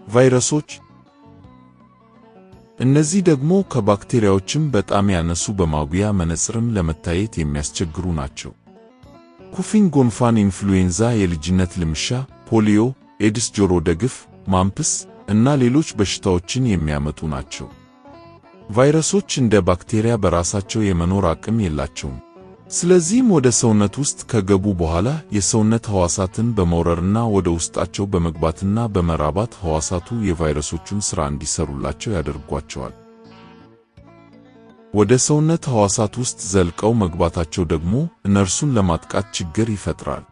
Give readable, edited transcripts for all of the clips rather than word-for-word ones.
ቫይረሶች እነዚህ ደግሞ ከባክቴሪያዎችም በጣም ያነሱ፣ በማጉያ መነጽርም ለመታየት የሚያስቸግሩ ናቸው። ኩፍኝ፣ ጉንፋን፣ ኢንፍሉዌንዛ፣ የልጅነት ልምሻ፣ ፖሊዮ፣ ኤድስ፣ ጆሮ ደግፍ፣ ማምፕስ እና ሌሎች በሽታዎችን የሚያመጡ ናቸው። ቫይረሶች እንደ ባክቴሪያ በራሳቸው የመኖር አቅም የላቸውም። ስለዚህም ወደ ሰውነት ውስጥ ከገቡ በኋላ የሰውነት ሕዋሳትን በመውረርና ወደ ውስጣቸው በመግባትና በመራባት ሕዋሳቱ የቫይረሶቹን ሥራ እንዲሰሩላቸው ያደርጓቸዋል። ወደ ሰውነት ሕዋሳት ውስጥ ዘልቀው መግባታቸው ደግሞ እነርሱን ለማጥቃት ችግር ይፈጥራል።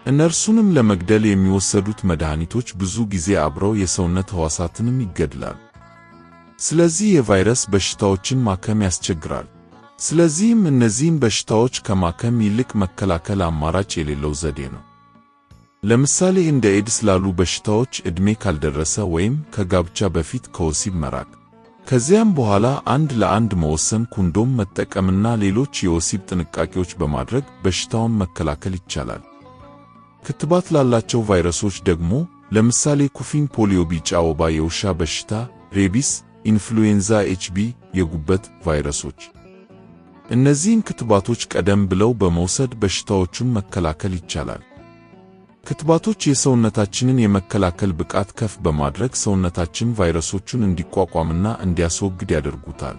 እነርሱንም ለመግደል የሚወሰዱት መድኃኒቶች ብዙ ጊዜ አብረው የሰውነት ሕዋሳትንም ይገድላል። ስለዚህ የቫይረስ በሽታዎችን ማከም ያስቸግራል። ስለዚህም እነዚህን በሽታዎች ከማከም ይልቅ መከላከል አማራጭ የሌለው ዘዴ ነው። ለምሳሌ እንደ ኤድስ ላሉ በሽታዎች ዕድሜ ካልደረሰ ወይም ከጋብቻ በፊት ከወሲብ መራቅ፣ ከዚያም በኋላ አንድ ለአንድ መወሰን፣ ኮንዶም መጠቀምና ሌሎች የወሲብ ጥንቃቄዎች በማድረግ በሽታውን መከላከል ይቻላል። ክትባት ላላቸው ቫይረሶች ደግሞ ለምሳሌ ኩፍኝ፣ ፖሊዮ፣ ቢጫ ወባ፣ የውሻ በሽታ፣ ሬቢስ፣ ኢንፍሉዌንዛ ኤችቢ፣ የጉበት ቫይረሶች፣ እነዚህን ክትባቶች ቀደም ብለው በመውሰድ በሽታዎቹን መከላከል ይቻላል። ክትባቶች የሰውነታችንን የመከላከል ብቃት ከፍ በማድረግ ሰውነታችን ቫይረሶቹን እንዲቋቋምና እንዲያስወግድ ያደርጉታል።